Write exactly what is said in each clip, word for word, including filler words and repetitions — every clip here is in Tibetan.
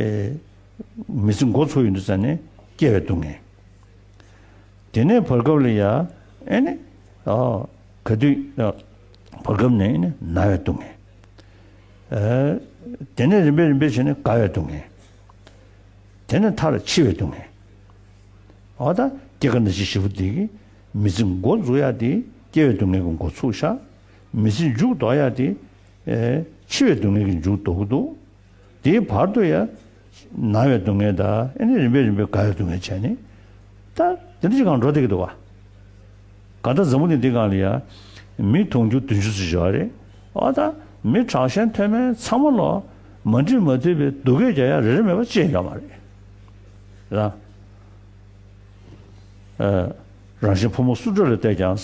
ཨེ། མི་ཚེ་འགོ་ཚུགས་ཡོང་དུས་ཙམ་ནས་སྐྱེ་བའི་སྡུག་བསྔལ། དེ་ནས་བར་སྐབས་ལ་ཡ། ཨེ་ནི། ཨ། ག་དུས། ཨ། བར་སྐབས་ནས་ཨེ་ནི་ན་བའི་སྡུག་བསྔལ། ཨེ། དེ་ནས་རིམ་པས་རིམ་པས་བྱས་ནས་རྒ་བའི་སྡུག་བསྔལ། དེ་ནས་མཐར་འཆི་བའི་སྡུག་བསྔལ། འོ་ད་སྐྱེ་རྒ་ན་འཆི་ཞེ་པོ་དེ་གི་མི་ཚེ་འགོ་འཛུགས་ཡ་དེ་སྐྱེ་བའི་སྡུག་བསྔལ་གྱི་འགོ་ཚུགས་ཤག་མི་ཚེ་མཇུག་རྫོགས་ཡ་དེ། ཨེ། འཆི་བའི་སྡུག་བསྔལ་གྱི་མཇུག་རྫོགས་ཀྱི་འདུག་དེའི་བར་དུ་ཡ། ན་བའི་སྡུག་བསྔལ་དང་ཨེ་ནི་རིམ་པས་རིམ་པས་རྒ་བའི་སྡུག་བསྔལ་བྱས་ནས། ད་དེ་འདྲ་ཅིག་གང་འགྲོ་བསྡད་ཀྱི་འདུག་བ། གང་ལྟར་འཛམ་བུ་གླིང་འདི་སྒང་ལ་ཡ། མི་དུང་ཕྱུར་བདུན་ཅུ་ཙམ་ཡོད་རེད། འོ་ད་མི་དྲག་ཞན་མཐོ་དམན་ཚང་མ་ལོ། མ་འགྲིག་མ་མཐུན་པའི་སྡུག་སྐད་རྒྱག་ཡ་རེ་རེ་མེད་པ་ཅི་ཡང་ཡོད་མ་རེད། ར། ཨ། རང་གཞན་ཕོ་མོ་སུ་འདྲ་ལ་བལྟས་ཀྱང་།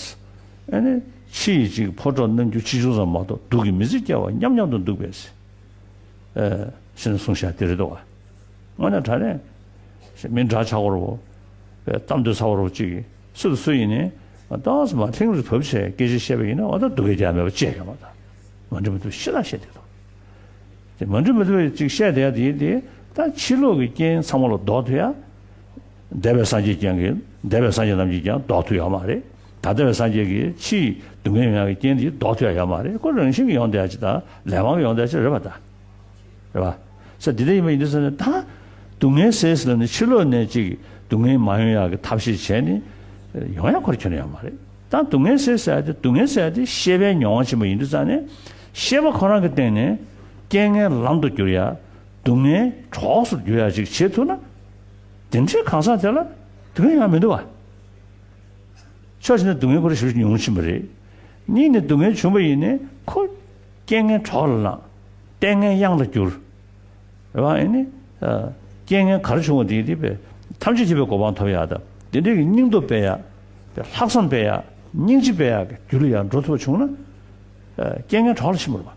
ཨ་ནི་ཕྱི་ཡི་ཅིག་ཕོ་བྲང་རྣམ་འགྱུར་ཆེ་ཆུང་ཙམ་མ་གཏོགས་སྡུག་གི་མི་ཚེ་སྐྱེལ་བ་མཉམ་མཉམ་དུ་འདུག་པས། ཨ། ཞེས་ནས་གསུངས་བཞག་དེ་རེད་དོ། དངོས་གནས་དྲང་གནས་མི་འདྲ་ཆགས་པ་རེད་པས། གཏམ་འདོད་ཚ་བ་རེད་པ་ཅིག་གིས་སུ་དང་སུ་ཡིན་ནའི་ཏོག་ཙམ་མ་ཐིང་རུ་བབས་བྱས་སྐད་ཆ་བཤད་པ་ཡིན་ན། འོ་ད་སྡུག་སྐད་རྒྱག་མེད་པ་ཅི་ཡང་ཡོད་མ་རེད། མ་འགྲིག་མ་འགྲིག་ཤི་ལ་བཤད་དེ་དང་། དེ་མ་འགྲིག་མ་འགྲིག་ཅིག་བཤད་བསྡད་ཡ་དེ་དེ་ད་ཕྱི་ལོགས་ཀྱི་རྐྱེན་ཚང་མ་ལ་ཟློག་ཐུབ་ཡ། འདས་པའི་སངས་རྒྱས་རྐྱེན་གྱིས། འདས་པའི་སངས་རྒྱས་རྣམས་ཀྱིས་ཀྱང་ཟློག་ཐུབ་ཡོད་མ་རེད། ད་ལྟ་བའི་སངས་རྒྱས་ཀྱིས་ཕྱིའི་སྡུག་བསྔལ་ཡོང་ཡ་གི་རྐྱེན་དེ་ཟློག་ཐུབ་ཡ་ཡོད་མ་རེད། ཁོ་རང་བཞིན་གྱིས་ཡོང་བསྡད་ཡ་ཅིག་དང་ལས་དབང་གིས་ཡོང་བསྡད་ཡ་ཅིག་རེད་པ། ད་རེད་པ། ས་འདི་འདྲ་ཡིན་པ་ཡིན་དུས་ཙང་ནས་ད་སྡུག་བསྔལ་ཟེར་ཟེར་ལབ་ནས་ཕྱི་ལོགས་ནས་ཅིག་སྡུག་བསྔལ་མ་ཡོང་ཡ་གི་ཐབས་ཤེས་བྱས་ནས་ཡོང་ཡ་ཁོ་རང་ཁྱོན་ནས་ཡོད་མ་རེད། ད་སྡུག་བསྔལ་ཟེར་ཟེར་ཡ་དེ། སྡུག་བསྔལ་ཟེར་ཡ་དེ་ཤེས་པའི་མྱོང་བ་ཆེན་པོ་ཡིན་དུས་ཙང་ནས་ཤེས་པ་ཁོ་རང་གི་སྟེང་ནས་རྐྱེན་ངན་ལམ་དུ་བསྒྱུར་ཡ། སྡུག་བསྔལ་གྲོགས་སུ་བསྒྱུར་ཡ་ཅིག་བྱེད་ཐུབ་ན། དེ་འདྲའི་གང་ཟག་དེ་ལ་སྡུག་བསྔལ་ཡང་མི་འདུག་བ། ཕྱོགས་གཅིག་ནས་སྡུག་བསྔལ་ཁོ་རང་ཞེ་པོ་ཅིག་ཉུང་ཕྱིན་པ་རེད། གཉིས་ནས་སྡུག་བསྔལ་བྱུང་བ་ཡིན་ནའི་ཁོ་རྐྱེན་ངན་གྲོགས་ལ་ལངས། ལྟས་ངན་གཡང་ལ་བསྒྱུར། རེད་པ། ཨེ་ནི། ཨ། རྐྱེན་ངན་ག་རེ་བྱུང་བ་དེ་དེ་པས་ཐམས་ཅད་མཁྱེན་པའི་གོ་འཕང་ཐོབ་ཡ་དང་དེ་འདྲའི་གི་སྙིང་སྟོབས་སྤེལ་ཡ། པས་ལྷག་བསམ་སྤེལ་ཡ། སྙིང་རྗེ་སྤེལ་ཡ་གི་རྒྱུ་ལ་ཡང་འགྲོ་ཐུབ་པ་བྱུང་ན། ཨ། རྐྱེན་ངན་གྲོགས་ལ་ཕྱིན་པ་རེད་པ།